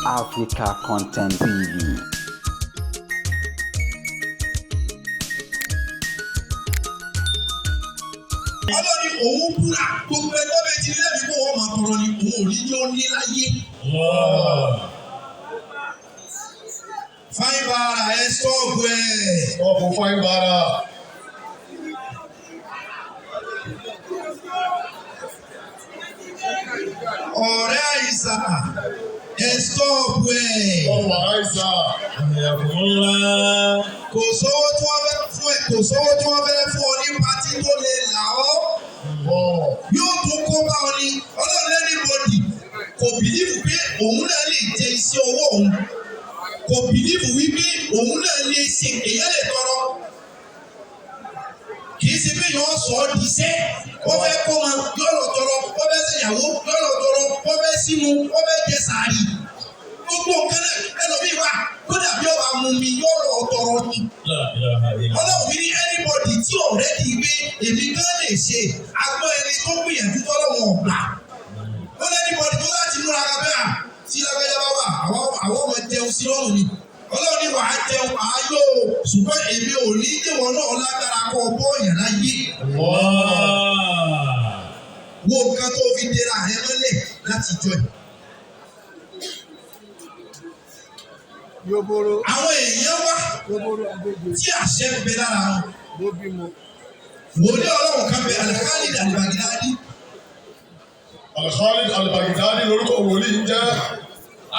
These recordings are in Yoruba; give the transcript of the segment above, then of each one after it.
Africa Content TV. Ọlọ́ni òun búra, gbogbo ẹgbẹ́ bẹ́ẹ̀ ti lẹ́bi kó wọ́n máa tọrọ ni, òun ò ní yóò ní láyé. Fáin bàrà, ẹ sọ́ọ̀bù ẹ̀. Ọkọ̀ fáin bára. Ọ̀rẹ́ àìsà, ẹ sọ́ọ̀bù ẹ̀. Ọkọ̀ àìsà. Kò sówó tí wọ́n fẹ́ fún ẹ, kò sówó tí wọ́n fẹ́ fún ọ ní patí tó lè là ọ́. Yóò tún kó bá ọ ní. Ọlọ́run lẹ́ni bọ́dì kò bìlífù pé òun náà lè jẹ iṣẹ́ ọwọ́ òun, kò bìlífù wípé òun náà lè ṣe, èyàn lè tọrọ, kì í ṣe pé yọ sọ ọ́ di iṣẹ́. Wọ́n fẹ́ kó ma yọ lọ tọrọ, wọ́n fẹ́ ṣèyàwó yọ lọ tọrọ, wọ́n fẹ́ sínú, wọ́n fẹ́ jẹ sàárì, gbogbo nǹkan náà. Ẹlòmíì wà kódà bí ọba mú mi yọ lọ tọrọ ni. Ọlọ́run mi ní anybody tí ọ̀rẹ́ di pé èmi gan lè ṣe agbọ́, ẹni tó gbìyànjú tọ́lọ́wọ̀n ọ̀gbà. Ó lé anybody tó láti múra kábẹ́ à tí lágbájá bá wà, àwọn ọmọ jẹun sí lọ́rùn ni. Ọlọ́run ní wàá jẹun, wàá yó o, ṣùgbọ́n èmi ò ní jẹ́wọ́ náà lágbára kọ́ ọ bọ́ọ̀yàn láyé. Wo nǹkan tó fi dera rẹ mọ́lẹ̀ láti jọ ẹ̀. Yoboro. Àwọn èèyàn wá Yoboro Agége. tí àṣẹ ń bẹ lára wọn. Ló bímọ. Wòlíì Ọlọ́run kan bẹ, Al-Khalid Al-Baghdadi. Al-Khalid Al-Baghdadi lórúkọ wòlíì ń jẹ́.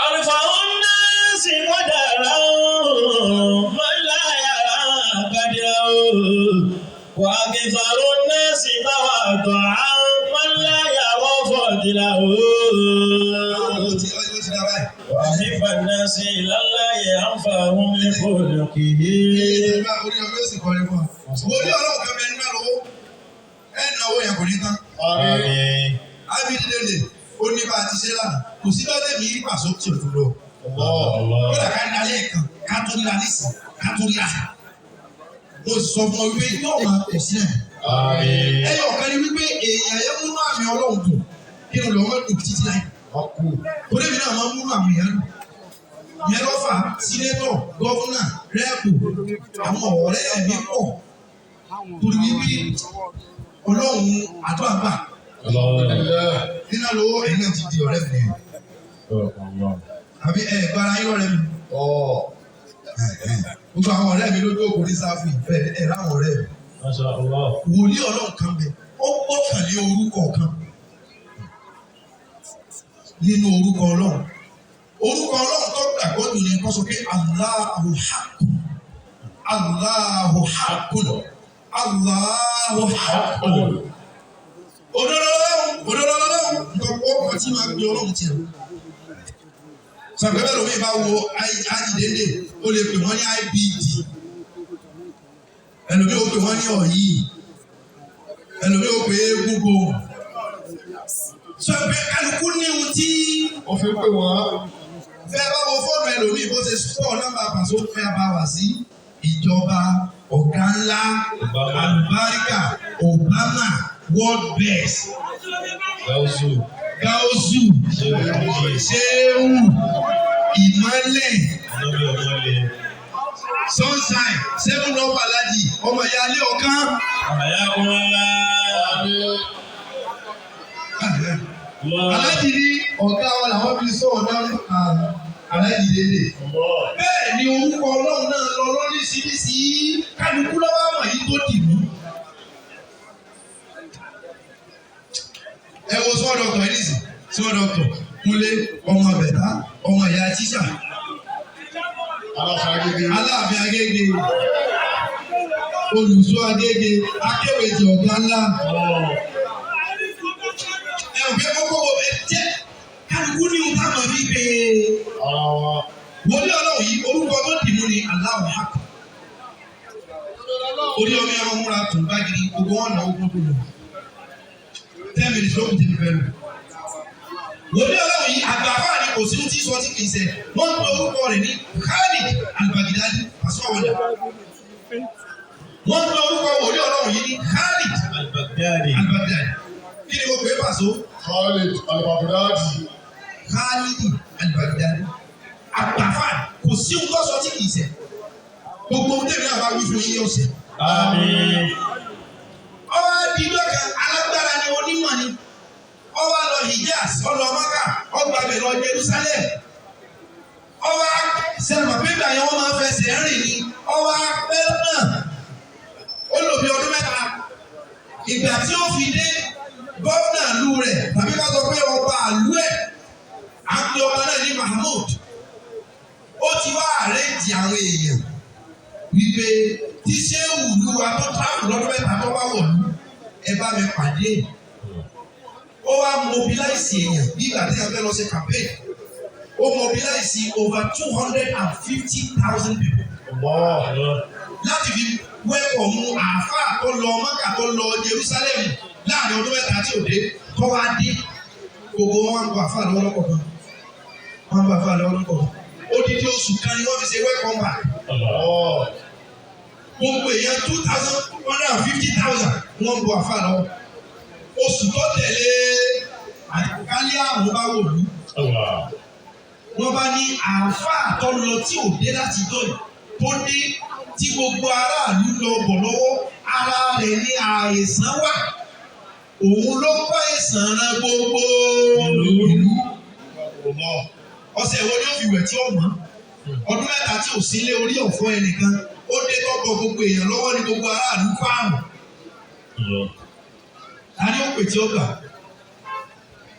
أرفع الناس قدرا من لا يرى قدره، وأكثر الناس تواضعا من لا يرى فضله. Ó ti ó ti dá báyìí. وأحب الناس إلى الله أنفعهم لخلقه. Ìgbà orí ọmọ yóò sì kọrin fún wa. Wòlíì Ọlọ́run kan bẹ nínú àlọ́wọ́. Ẹ na owó yẹn kò ní tán. Àmín. Ábídélé ó ní bá a ti ṣe lánàá. Kò sí lọ́dẹ̀ mi rí pàṣẹ tí ò tún lọ. Kódà ká ní alẹ́ kan, ká tó ríra nísìn, ká tó ríra. Mo sọ fún ọ wípé yóò máa pọ̀ sí ẹ̀. Ẹyọ kan ni wípé èèyàn yẹn múnú àmì Ọlọ́run dùn. Kí ni lọ́wọ́ dùn títí láì? Torí èmi náà máa ń múnú àmì yẹn dùn. Yẹn ló fà senator, governor, rep, àwọn ọ̀rẹ́ mi pọ̀. Torí wípé Ọlọ́run àdúrà gbà. Nínú lówó, ẹ̀yin náà ti di ọ̀rẹ́ mi nìyẹn. Àbí ẹ̀ gbára yín lọ́rẹ́ mi. Gbogbo àwọn ọ̀rẹ́ mi lójú òkú ní sáfù ìfẹ́ ẹ̀ láwọn ọ̀rẹ́ mi. Wòlíì Ọlọ́run kan bẹ, ó gbọ́kànlé orúkọ kan nínú orúkọ Ọlọ́run. Orúkọ Ọlọ́run tó gbàgbọ́ jù ní kó sọ pé Allahu Haqq, Allahu Haqq, Allahu Haqq. Òdodo Ọlọ́run, òdodo Ọlọ́run, nǹkan ọkọ̀ tí máa gbé Ọlọ́run tiẹ̀. Sàgbẹ́bẹ́ lómi bá wo ajídéńdé, ó lè pè wọ́n ní IBD, ẹlòmí ó pè wọ́n ní ọ̀yí, ẹlòmí ó pè é gbogbo. Sọ pé kálukú ní ohun tí Ó fi ń pè wọ́n. Bẹ́ẹ̀ bá wo fóònù ẹlòmí, bó ṣe sọ nọ́mbà pàṣẹ fẹ́ bá wà sí ìjọba, ọ̀gá ńlá, alùbáríkà, Obama, world best, Gaozu, Sehu, ìmọ́lẹ̀, sunshine, seven up, alaji, ọmọ ìyá alẹ́ ọ̀kan. Alájì ní ọ̀gá wa làwọn fi sọ ọ̀dà alájì dédé. Bẹ́ẹ̀ ni orúkọ Ọlọ́run náà lọ lóríṣiríṣi, kálukú lọ́wọ́ àmọ̀ yìí tó dì mú. Ẹ wo sọ́ọ́ dọ̀tọ̀ ẹ̀ nísì, sọ́ọ́ dọ̀tọ̀ Kúnlé ọmọ bẹ̀tá, ọmọ ìyá tíṣà. Aláàfin Agége. Aláàfin Agége, olùṣọ́ Agége, akéwèjì, ọ̀gá ńlá. Ẹ ò fẹ́ kókó wo ẹ jẹ́ kálukú ní ohun táwọn fi pé Ara wa. wọlé Ọlọ́run yìí, orúkọ tó dì mú ni Allahu Haqq. Orí ọmọ ẹran múra tó bá gidi, gbogbo wọn náà ogun tó lò. 10 minutes ló kù tẹ̀lé fẹ́ lò. Wòlíì Ọlọ́run yìí, àgbàfà ni, kò sí ohun tí sọ tí kì í ṣe. Wọ́n ń pe orúkọ rẹ̀ ní Khalid Al-Baghdadi Pàṣẹwọ̀dà. Wọ́n ń pe orúkọ wòlíì Ọlọ́run yìí ní Khalid Al-Baghdadi. Al-Baghdadi. Kí ni mo pè é, Pàṣọ? Khalid Al-Baghdadi. Khalid Al-Baghdadi. Àgbàfà kò sí ohun tó sọ tí kì í ṣe. Gbogbo ohun tẹ̀mí náà bá wí fún yín yóò ṣe. Àmín. Ọwọ́ adìgbò kan alágbára ni onímọ̀ ni. Ọwọ́ lọ Hijaz, ọlọ Maka, ọgbà bẹ̀ lọ Jerusalem. Ọwọ́ sẹ́nu pépà yẹn wọ́n máa ń fẹsẹ̀ rìn ni. Ọwọ́ apẹ́ náà ó lò bí ọdún 3. Ìgbà tí ó fi dé gọ́vnà ìlú rẹ̀ tàbí ká sọ pé ọba ìlú ẹ̀ à ń pe ọba náà ní Mahmood. Ó ti wá àrẹ́ǹtì àwọn èèyàn wípé tí sẹ́wù ìlú wa tó travel lọ́dún 3 tó bá wọ̀lú ẹ bá mi pàdé. Ó wá mobilize èèyàn bí ìgbà tí a fẹ́ lọ ṣe campaign. Ó mobilize over 250,000 people láti fi wẹ́kọ̀mù àáfàá tó lọ Mọ́kà tó lọ Jerusalem láàrin ọdún 3 tí ò dé tó wá dé. Gbogbo wọn ń bọ àáfàá lọ́wọ́ lọ́kọ̀ọ̀kan. Wọ́n ń bọ àáfàá lọ́wọ́ lọ́kọ̀ọ̀kan. Odidi oṣù kan ni wọ́n fi ṣe welcome back. Gbogbo èèyàn 250,000 wọ́n ń bọ àáfàá lọ́wọ́. Oṣù tó tẹ̀lé àkálí àrùn bá wòlú. Wọ́n bá ní àáfàá tó lọ tí ò dé láti dọ́yìn tó dé tí gbogbo aráàlú lọ bọ̀ lọ́wọ́ ara rẹ̀ ní àìsàn wà. Òun ló kọ́ àìsàn ran gbogbo ìlú. Ọ̀sẹ̀ wo ni ó fi wẹ̀ tí ó mọ̀? Ọdún 3 tí ò sí lé orí ọ̀fọ́ ẹnìkan ó dé tọ́gbọ̀ gbogbo èèyàn lọ́wọ́ ní gbogbo aráàlú fáàrùn. Ta ni ó pè tí ó gbà?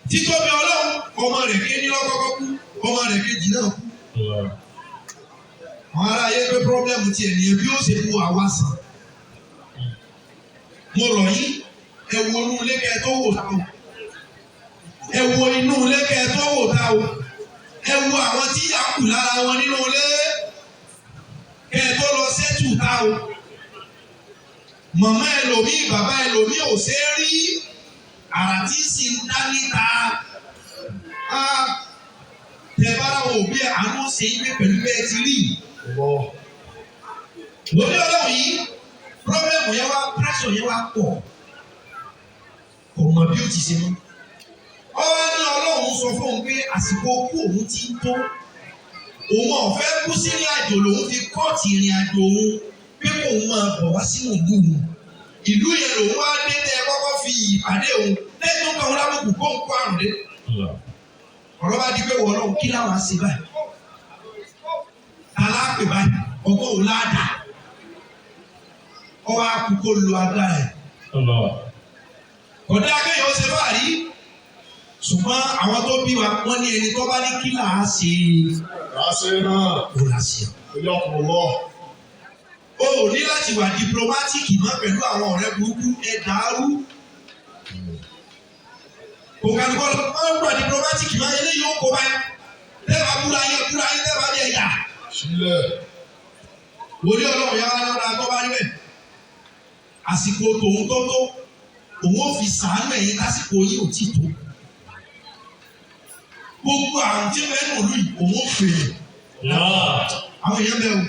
Títóbi Ọlọ́run ọmọ rẹ̀ ké ní lọ́kọ́kọ́ kú, ọmọ rẹ̀ kejì náà kú. Àwọn ará ayé pé pírọ́blẹ́mù tiẹ̀ nìyẹn bí ó ṣe bu àwa sàn. Mo rọ̀ yín, ẹ wo inú ilé kẹ́ ẹ tó wò ta o. Ẹ wo inú ilé kẹ́ ẹ tó wò ta o. Ẹ wo àwọn tí yà kù lára wọn nínú ilé kẹ́ ẹ tó lọ sẹ́tù ta o. Màmá ẹlòmíì, bàbá ẹlòmíì ò ṣe é rí àrà tí sì ń dá níta. Tẹ bá láwọn òbí ẹ̀ àánú ṣe é gbé pẹ̀lú bẹ́ẹ̀ ti rí. Lórí Ọlọ́run yìí, pírọ́blẹ́mù yẹn wá, pírẹ́sọ̀ yẹn wá pọ̀. Kò mọ̀ bí ó ti ṣe mọ́. Ọwọ́ ní Ọlọ́run sọ fún òun pé àsìkò kú òun ti ń tó. Òun ọ̀fẹ́ kú sí ìrìn àjò lòun fi kọ́ọ̀tì ìrìn àjò òun pé kóun máa bọ̀ wá sínú ìlú òun. Ìlú yẹn lòun wá dé tẹ́ ẹ kọ́kọ́ fi ìpàdé òun lẹ́yìn tó ń kọ́ òun lábùkù kó ń kó àrùn dé. Ọ̀rọ̀ bá di pé wọ́n lọ́hùn kí láwọn á ṣe báyìí. Aláàpè báyìí, ọgbọ́n òun láàdá. Ọwọ́ akú kó lo agbára ẹ̀. Kọ̀dá akéèyàn ó ṣe fàárí. Ṣùgbọ́n àwọn tó bí wa wọ́n ní ẹni tó bá ní kí là á ṣe Láṣẹ náà, kó là ṣe. ìyọkùnlọ. O ò ní láti wà diplomatic mọ́ pẹ̀lú àwọn ọ̀rẹ́ burúkú ẹ dàrú. Kò kálukọ́ lọ, wọ́n ń wà diplomatic mọ́ eléyìí ó kó báyìí. Tẹ́ẹ̀bà búra yẹn búra yẹn tẹ́ẹ̀bà bí ẹ̀yà. Sílẹ̀. Wòlíì Ọlọ́run yàrá lọ́dà tó bá rí bẹ́ẹ̀. Àsìkò tòun tó tó, òun ò fi sàánú ẹ̀yìn lásìkò yìí ò tí tó. Gbogbo àrùn tí bẹ́ẹ̀ nù lù yìí, òun ò fèrè. Àwọn èèyàn bẹ́ẹ̀ o.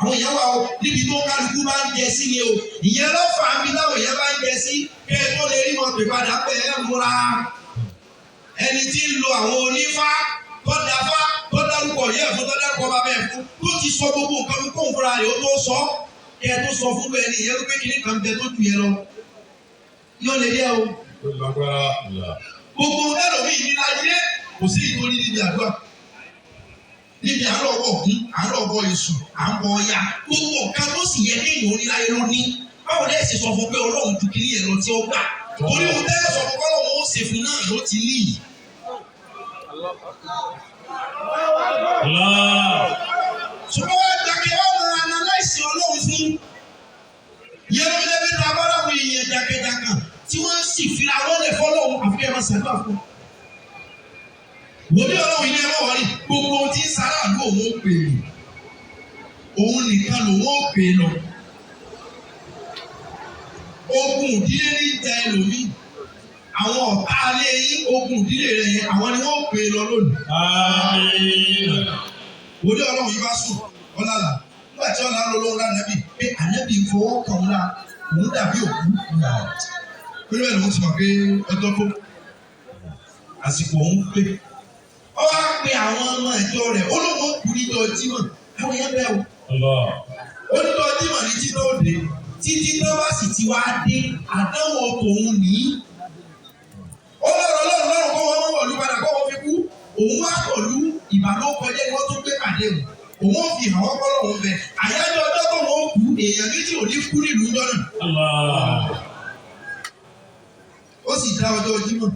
Àwọn èèyàn wà o níbi tó kálukú bá ń jẹ sí ni o. Ìyẹn ló fà á bí táwọn èèyàn bá ń jẹ sí kẹ́ ẹ tó lè rí wọn pè padà pé ẹ múra. Ẹni tí ń lo àwọn onífá tó dáfá tó dárúkọ yẹ fún tó dárúkọ bàbá ẹ fún tó ti sọ gbogbo nǹkan fún kóun fúnra rẹ̀ ó tó sọ kẹ́ ẹ tó sọ fún bẹ́ẹ̀ ni ìyẹn ló pé kíní kan bẹ tó ju yẹn lọ. Yóò lè yẹ o. Ó lágbára. Gbogbo ẹlòmíì ní láyé kò sí ìtòrí níbi àdúrà. Níbi àárọ̀ ọ̀bọ̀ ògún, àárọ̀ ọ̀bọ̀ èṣù, à ń bọ ọya. Gbogbo nǹkan tó sì yẹ kéèyàn oníláyé ló ní. Báwo lẹ́ ṣe sọ fún pé Ọlọ́run ju kiri yẹn lọ tí ó gbà? Torí òun tẹ́lẹ̀ sọ fún kọ́lọ́run ó ṣe fún náà ló ti ní yìí. Ṣùgbọ́n wá gbàgbé ọmọ analyse Ọlọ́run fún. Yẹn ló fi lẹ́bi ta bára wo ìyẹn jàkẹ́jàkàn tí wọ́n sì fira wọ́n lẹ̀ fọ́lọ́run àfi kẹ́ ẹ máa ṣàdúrà fún. Wòlíì Ọlọ́run ilé ẹ̀rọ wọ̀nyí gbogbo ohun tí ń sára àlú òun ó pè é. Òun nìkan lòun ó pè é lọ. Ogun ìdílé ní jẹ ẹlòmíì. Àwọn ọ̀tá alẹ́ yín ogun ìdílé rẹ̀ yẹn àwọn ni wọ́n pè é lọ lónìí. Wòlíì Ọlọ́run yìí bá sùn ọ̀làlà nígbà tí ọ̀là lọ lóhùn lánàbì pé ànábì ń fọwọ́ kàn án la òun dàbí òkú. Pẹ̀lú ẹ̀ lòun ti mọ̀ pé ọjọ́ tó àsìkò òun pé. Ọwọ́ pe àwọn ọmọ ìjọ rẹ̀, ó lóun ó kú níjọ́ Jímọ̀. Àwọn yẹn bẹ́ẹ̀ o. Ó níjọ́ Jímọ̀ ní títọ́ òde. Títí tó bá sì ti wá dé, àdánwò tòun nìyí. Ó lọ́rọ̀ Ọlọ́run lọ́rùn kó wọ́n mọ̀ wọ̀lú padà kó wọ́n fi kú. Òun wá pọ̀lú ìbànúkọjẹ́ ni wọ́n tún gbé pàdé o. Òun ò fi hàn wọ́n kọ́ lọ́hùn bẹ́ẹ̀. Àyájọ́ ọjọ́ tó wọ́n kú, èèyàn méjì ò ní kú nílùú jọ́nà. Ó sì dá ọjọ́ Jímọ̀.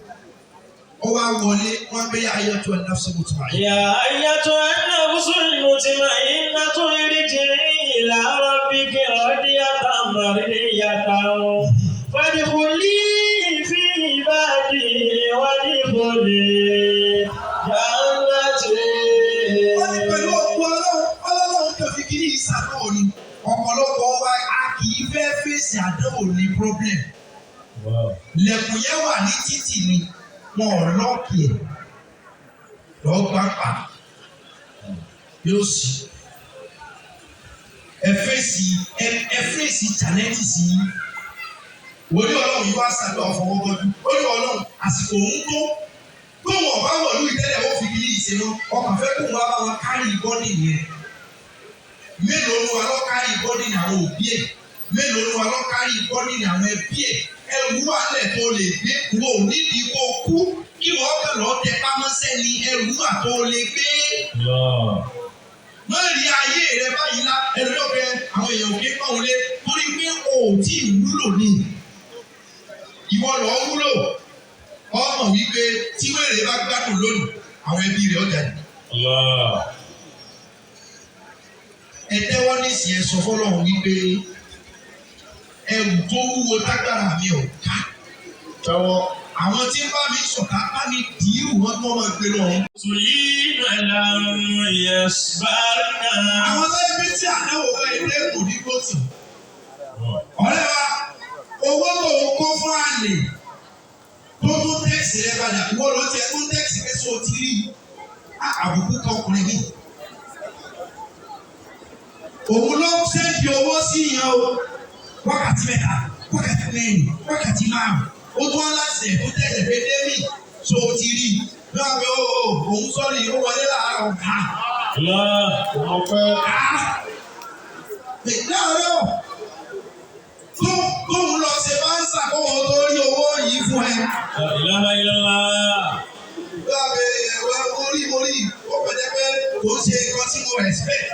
Ó wá wọlé, wọ́n gbé ayé tó ẹ̀ náà sọ́kò tó ayé. يا أيتها النفس المطمئنة ارجعي إلى ربك راضية مرضية فادخلي في عبادي وادخلي جنتي. Wọ́n ní pẹ̀lú ọ̀pọ̀ Ọlọ́run, Ọlọ́run tó fi kiri ìsàdánwò ni. Ọ̀pọ̀lọpọ̀ wa a kì í fẹ́ fèsì àdánwò ní problem. Lẹ̀kùn yẹn wà ní títì ni, wọn ò lock ẹ̀. Lọ́ọ́ gbà pa. Yóò sì. Ẹ fèsì challenges yìí. Wòlíì Ọlọ́run yìí wá sàdọ̀ ọ̀fọwọ́gbọ́dún. Ó ní Ọlọ́run àsìkò òun tó tóun ọ̀bá wọ̀lú ìtẹ́lẹ̀ ó fi kiri ìṣe wọn ọkàn fẹ́ kóun wá bá wọn carry burden yẹn. Mélòó ni wa lọ carry burden àwọn òbí ẹ̀? Mélòó ni wa lọ carry burden àwọn ẹbí ẹ̀? Ẹrù wà lẹ̀ tó lè gbé wo nídìí kó kú kí wọ́n kàn lọ́ọ́ tẹ pámọ́sẹ́ ni ẹrù wà tó lè gbé. Má rí ayé rẹ báyìí lá ẹnu yóò fẹ́ àwọn èèyàn òkè pọ́n lé torí pé o ò tí ì wúlò ní. Ìwọ lọ wúlò ọmọ wípé tí wèrè bá gbádùn lónìí àwọn ẹbí rẹ̀ ọjà ni. Ẹ tẹ́wọ́ nísìnyí, ẹ sọ fọlọ́run wípé ẹrù tó wúwo tágbára mi ò ká. Tẹ́wọ́. Àwọn tí ń bá mi sọ̀tà bá mi dì í wù wọ́n tó máa gbé lọ. لم يصبرن. Àwọn tó yẹ pé tí àdáwò bá ilé kò ní gbòtì. Ọ̀rẹ́ wa, owó tó ń kó fún àlè tó tún text rẹ padà, ìwọ ló tiẹ̀ tún text pé so ti rí i. Á àbùkù kan ọkùnrin mi. Òun ló ń send owó sí ìyẹn o. Wákàtí 3, wákàtí 4, wákàtí 5. Ó tún wá láti ẹ̀ tó text pé Dẹ́mì so ti rí i. Lọ́wọ́ pé ó òun sọ́ọ̀rì ó wọlé láàárọ̀. Òun pẹ́. Láàárọ̀ tó tóun lọ ṣe bá ń ṣàkóso tó rí owó yìí fún ẹ. لا إله إلا الله. Láàbẹ̀ ẹ̀rọ orí orí ó pẹ̀lẹ́ pé kò ń ṣe nǹkan tí mo expect.